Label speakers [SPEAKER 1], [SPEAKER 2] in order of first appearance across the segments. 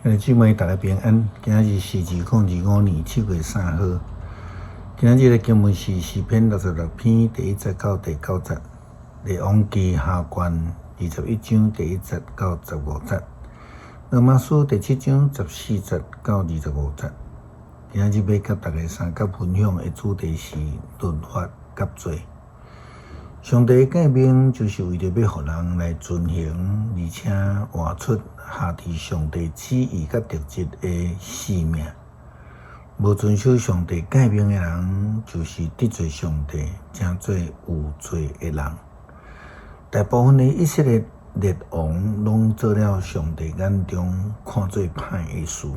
[SPEAKER 1] 兄弟姊妹，大家平安。今仔日是2025年7月3號。今仔日的經文是詩篇66篇第1節到第9節，列王紀下卷21章第1節到15節，羅馬書第7章14節到25節。今仔日欲佮大家相佮分享的主題是律法佮罪。上帝的誡命就是為著欲予人來遵行，而且活出合佇上帝旨意佮特質的生命。無遵守上帝誡命的人，就是得罪上帝，成做有罪的人。大部分的以色列列王攏做了上帝眼中看做歹的事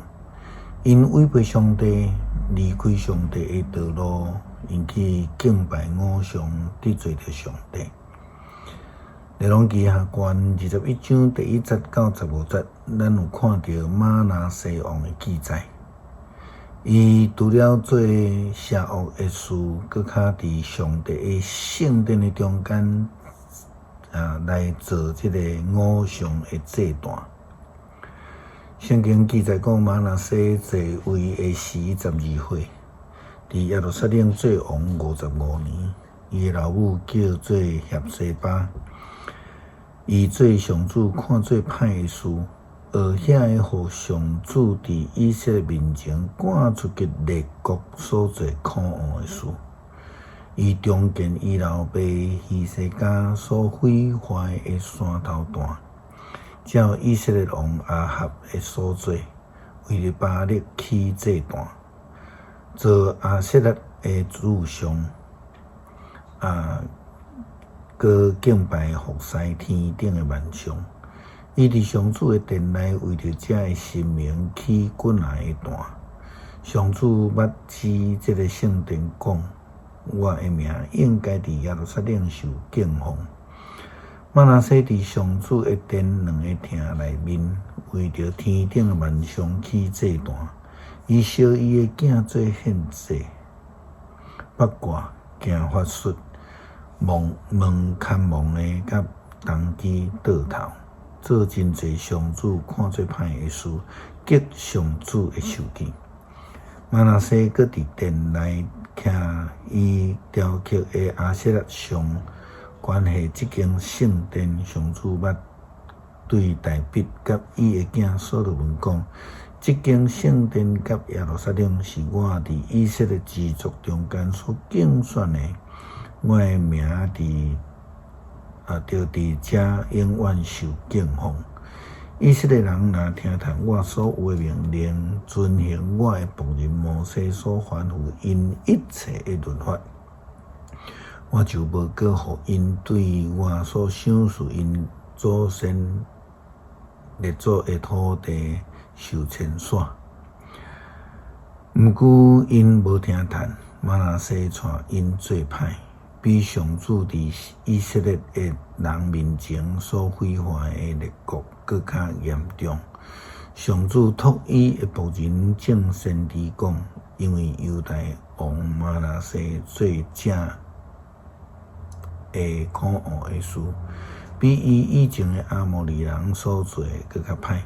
[SPEAKER 1] ，𪜶違背上帝，離開上帝的道路。𪜶去敬拜偶像，得罪著上帝。列王紀下卷21章第1節到15節，咱有看著瑪拿西王的記載。伊除了做邪惡的事，閣較佇上帝的聖殿的中間來做這个偶像的祭壇。聖經記載講，瑪拿西在位的時12歲。佇耶路撒冷做王55年，伊的老母叫做協西巴。伊做上主看做歹的事，學遐个予上主佇以色列面前趕出去列國所做可惡的事。伊重建伊老爸希西家所毀壞的山頭壇，照以色列王亞哈的所做，為著巴力起祭壇，做亞舍拉的柱像，閣敬拜服侍天頂的萬象。伊佇上主的殿內為著遮的神明起幾仔个壇。上主捌指這个聖殿講：我的名應該佇耶路撒冷受敬奉。瑪拿西佇上主的殿兩个廳內面，為著天頂的萬象起祭壇。伊燒伊的囝做獻祭，卜卦、行法術、問問牽亡的佮童乩倒頭，做真濟上主看做歹的事，激上主的受氣。瑪拿西閣佇殿內徛伊雕刻的亞舍拉像，關係這間聖殿，上主捌對大衛佮伊的囝所羅門講：這間聖殿佮耶路撒冷是我佇以色列支族中間所揀選的，我的名著佇遮永遠受敬奉。以色列人若聽從我所有的命令，遵行我的僕人摩西所吩咐𪜶一切的律法，我就無閣予𪜶對我所賞賜𪜶祖先列祖的土地受遷徙。毋過𪜶無聽從，瑪拿西帶𪜶做歹，比上主佇以色列的人面前所毀壞的列國閣較嚴重。上主託伊的僕人眾先知講，因為猶大王瑪拿西做這个可惡的事，比伊以前的亞摩利人所做的閣較歹，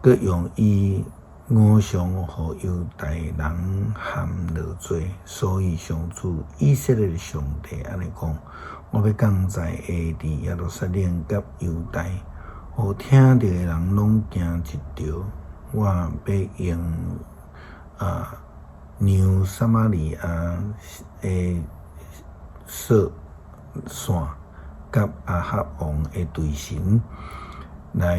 [SPEAKER 1] 閣用伊偶像予猶大人陷落罪，所以上主以色列的上帝按呢講：我欲降災禍佇耶路撒冷佮猶大，予聽著的人攏驚一著。我欲用量撒瑪利亞的索線佮亞哈王的槌繩來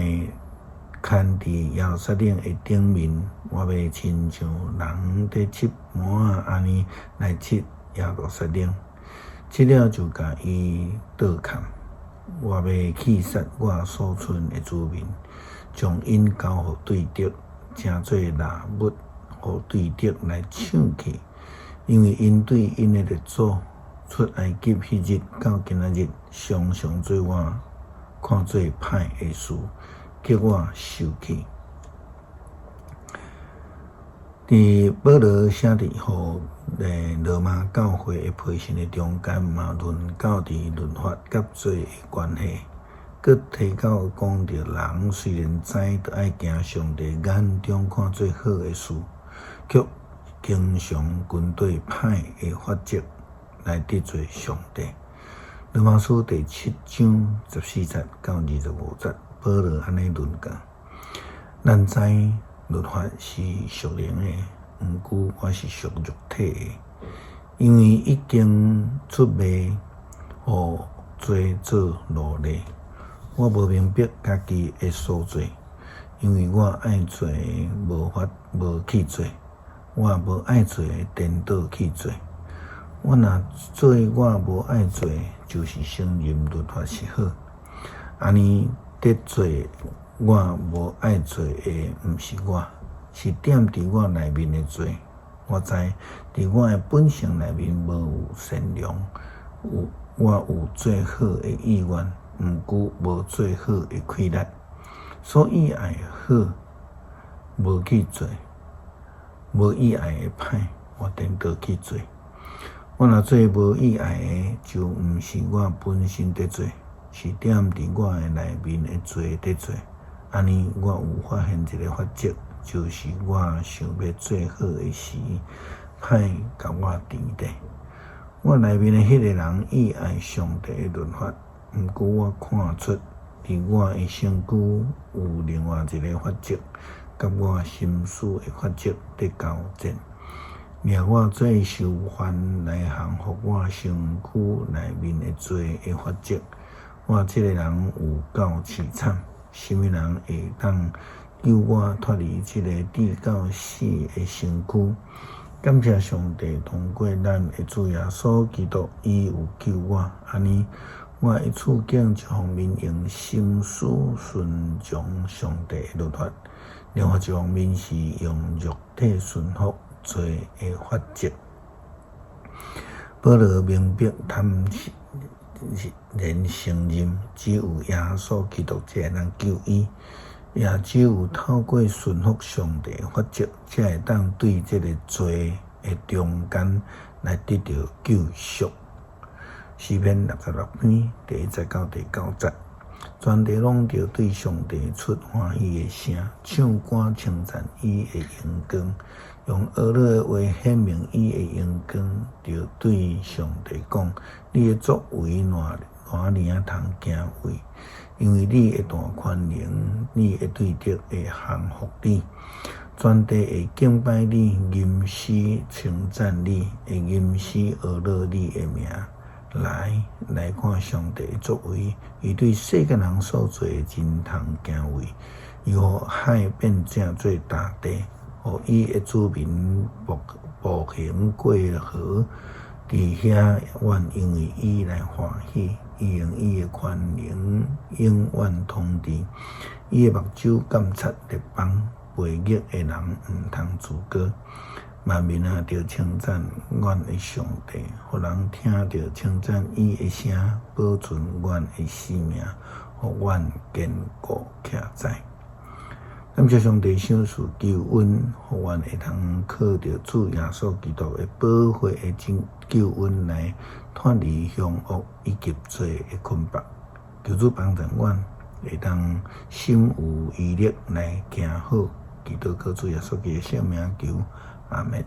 [SPEAKER 1] 牽佇耶路撒冷的頂面，我欲親像人佇切麥仔按呢來切耶路撒冷，切了就共伊倒崁。我欲棄殺我所剩的子民，將𪜶交予對敵，成做獵物，予對敵來搶去，因為𪜶對𪜶的列祖出埃及彼日到今仔日，常常做我看做歹的事，激我受氣。佇保羅寫佇予羅馬教會的批信的中間，嘛論到佇律法佮罪的關係。閣提到講著人雖然知著愛行上帝眼中看做好的事，卻經常跟綴歹的法則來得罪上帝。羅馬書第七章十四節到二十五節，保羅按呢論講：咱知律法是屬靈的，毋過我是屬肉體的，因為已經出賣予罪做奴隸。我無明白家己的所做，因為我愛做的無法無去做，我無愛做的顛倒去做。我若做我無愛做的，就是承認律法是好。按呢佇做我無愛做的，毋是我，是踮佇我內面的罪。我知佇我的本性內面無有善良，有我有做好的意願，毋過無做好的氣力，所以愛好無去做，無意愛的歹，我顛倒去做。我若做無意愛的，就毋是我本身佇做，是踮佇我的內面的罪佇做。按呢，我有發現一个法則，就是我想欲做好的時，歹共我纏著。我內面的彼个人意愛上帝的律法，毋過我看出佇我的身軀有另外一个法則，佮我心思的法則佇交戰，掠我做囚犯來降服我身軀內面的罪的法則。我這个人有夠淒慘，啥物人會當救我脫離這个至到死的身軀？感謝上帝，通過咱的主耶穌基督，伊有救我。按呢，我的處境一方面用心思順從上帝的律法，另外一方面是用肉體順服罪的法則。保羅明白坦然承認，只有耶穌基督才會當救伊，也只有透過順服上帝的法則，才會當對這个罪的中間來得著救贖。詩篇六十六篇第一節到第九節，全地攏著對上帝出歡喜的聲，唱歌稱讚伊的榮光，用呵咾的話顯明伊的榮光，著對上帝講：你的作為偌偌爾通敬畏，因為你的大權能，你的對敵會降服你，全地會敬拜你，吟詩稱讚你，會吟詩呵咾你的名。來，來看上帝的作為，伊對世間人所做的真通敬畏。伊予海變成做乾地，予伊的子民步步行過河。佇遐願因為伊來歡喜，伊用伊的權能永遠統治。伊的目睭監察列邦，悖逆的人毋通自高。萬民啊，著稱讚阮的上帝，予人聽著稱讚伊的聲，保存阮的性命，予阮堅固徛在。感謝上帝賞賜救恩，予阮會通靠著主耶穌基督的寶血的拯救恩來脫離兇惡以及罪的捆綁。求主幫助阮，會當心有餘力來行好。祈禱靠主耶穌基督的聖名求，阿們。